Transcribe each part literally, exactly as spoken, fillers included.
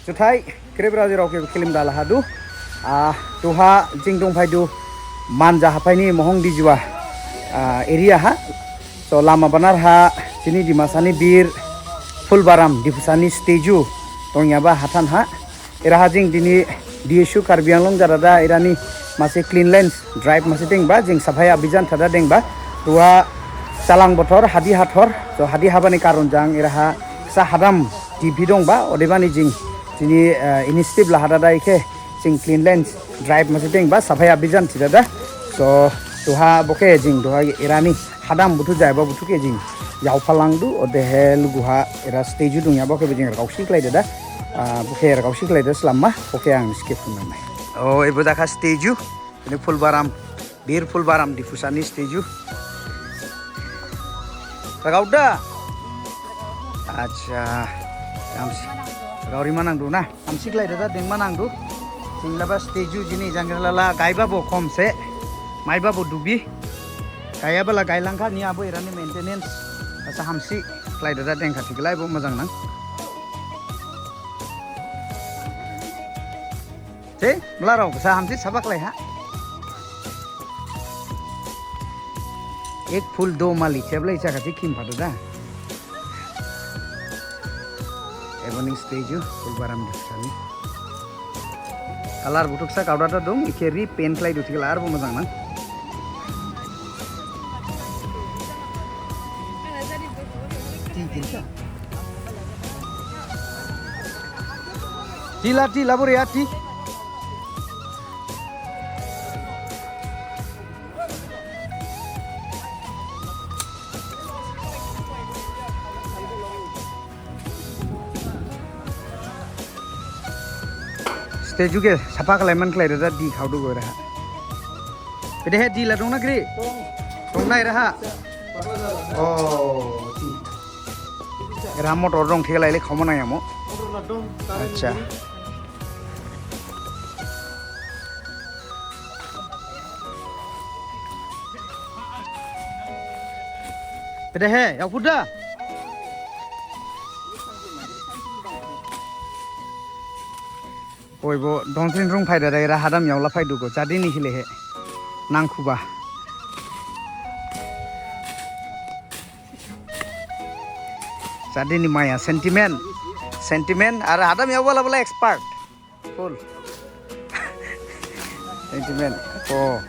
Juthai, khrip rajirao khe khulum dala hadu. Ah, duha jing dongphaidu Manja haphaini Mohong Dijua, ah, area ha. So, lama banar ha, jini Dimasani bir Phulbaram Diphusani statue dongyaba hathan ha. Eraha jing dini D S U Karbi Anglong jadada erani mase cleanliness drive mase dengba, jing safai abhijan thada dengba. Duha jalang bothor, hadi hathor, so hadi habani karon jang eraha sa hadam diphi dongba, odebani jing dini, eh, initiative lahadada ikhe jing cleanliness drive mase dengba, safai abhijan thidada. So, duha bokhe jing duha erani hadam buthu jaiba buthu khe jing yaophalangdu, odehe luguha era statue dongyaba bokhe jing ragao siklaidada. Ah, bokhe ragao siklaida slamma, bokhe ang skip khunang nai. O, ebo jakha statue, ini Phulbaram, Bir Phulbaram Diphusani statue. Ragaoda? Acha, hamsi. Ragao rima nangdu na. Hamsi khlaidada dengma nangdu. Jinglaba statue jini jangralala gaiba bo khomse. Maiba bo dubi. Gaiyabala gailangkha ni abo erani maintenance. Asa hamsi khlaidada dengkha thiklai bo mojang nang. Te, mlarao sa hamsi saba khlaiha. Ek phul do mali, cheblai chakha thi khim phadada. Ebo ning statue, Phulbaram Diphusani. Colour buthuksa kaudada dong, ikhe repaint khlaidu thikhala arbo mojang nang. Ti kinsa? Ti la, ti la, buri ya, ti. Statue khe sapha khlaiman khlaidada di khaodu go eraha. Bedehe di la dongna giri? Dongna eraha? Oh, di. Eraha motor dong thikhala ele khaoma nangya mo. Acha. Bedehe, yaophuda. Oi, bo dongtrin rung phaidada era hadam yaola phaidu go, jadini hilehe. Nangkhuba. Jadini maya, sentiment. Sentiment, ar hadam yaola bala expert. Full. Sentiment. O.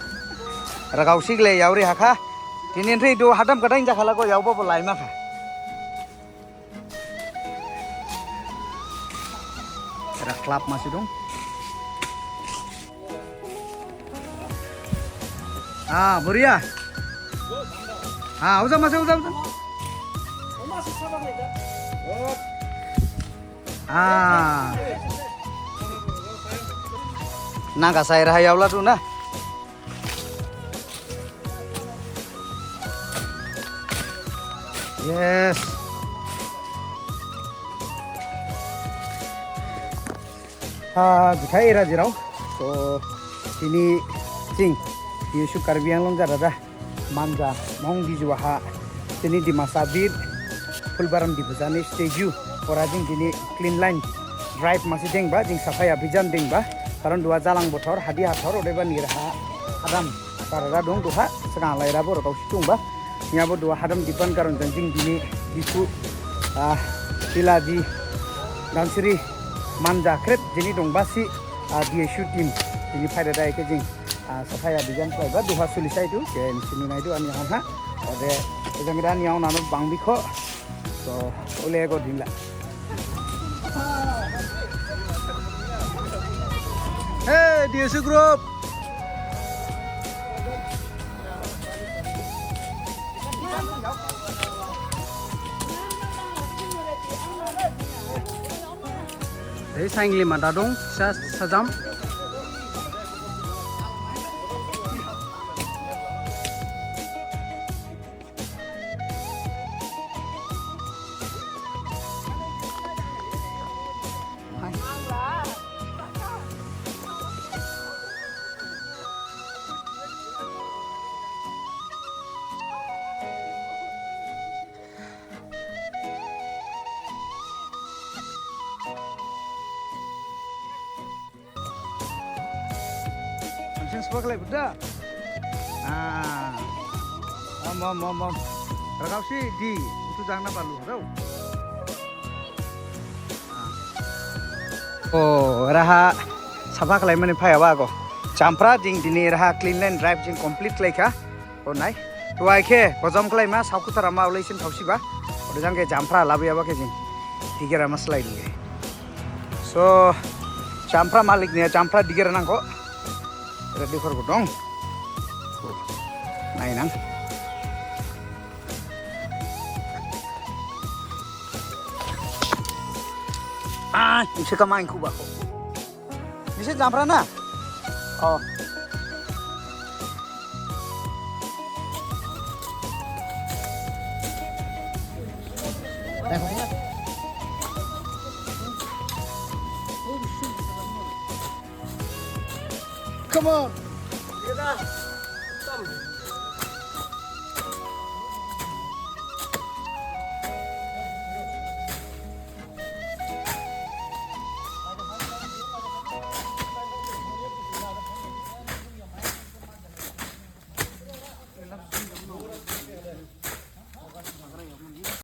Ragao sigle yaori hakha. Tini nthri do hadam kadang jakhala go yaoba bo laimakha. Era club masi dong. Ah, boria. Ah, uza masi, uza, uza. Ah. Nang kasai raha yaola tu na. Yes. Ha, juthai era jirao. So, tini jing, D S U Karbi Anglong jadada. Manja, Mohong Dijua ha, jini Dimasa bir, Phulbaram Diphusani statue, ora jing jini cleanliness drive masi dengba, jing safai abhijan dengba, karon duha jalang bothor, hadi hathor, odebani eraha, hadam, karara dong duha, sgang lai rabo rotau situng ba, niyabo duha hadam dipan karon jang jing jini, Diphu, ah, Tilaji, Dhansiri, Manja, khrip, jini dongbasi, ah, D S U team, jini phaidada ikhe jing, Ah, safai abhijan khlaiba duha sulisaidu, khe nisi nunaidu ani yaohon ha. Ode, ejang da ani yaohon ano bangbikho. So, ole go dinla. Hey, D S U group. Ei saingli mada dong, sa-, sajam. Spak lai buda. Ah. Om, om, om, om. Ragao si di, itu jang na balu, rau. Oh, raha sapha khlaimani phaiya ba go. Jampra jing dini raha clean line drive jing complete khlaikha. Oh, nai. Tuai khe, bojom khlaima, saoku tara ma ulaisin thaosiba. Ode jang khe jampra labuya ba khe jing. Digera ma slai dingre. So, jampra malik ni jampra digera nangkho. Ready khor dong. Nai nang. Ah, ini sekamang kuba ko. Ini se jampra na? Oh. Come on.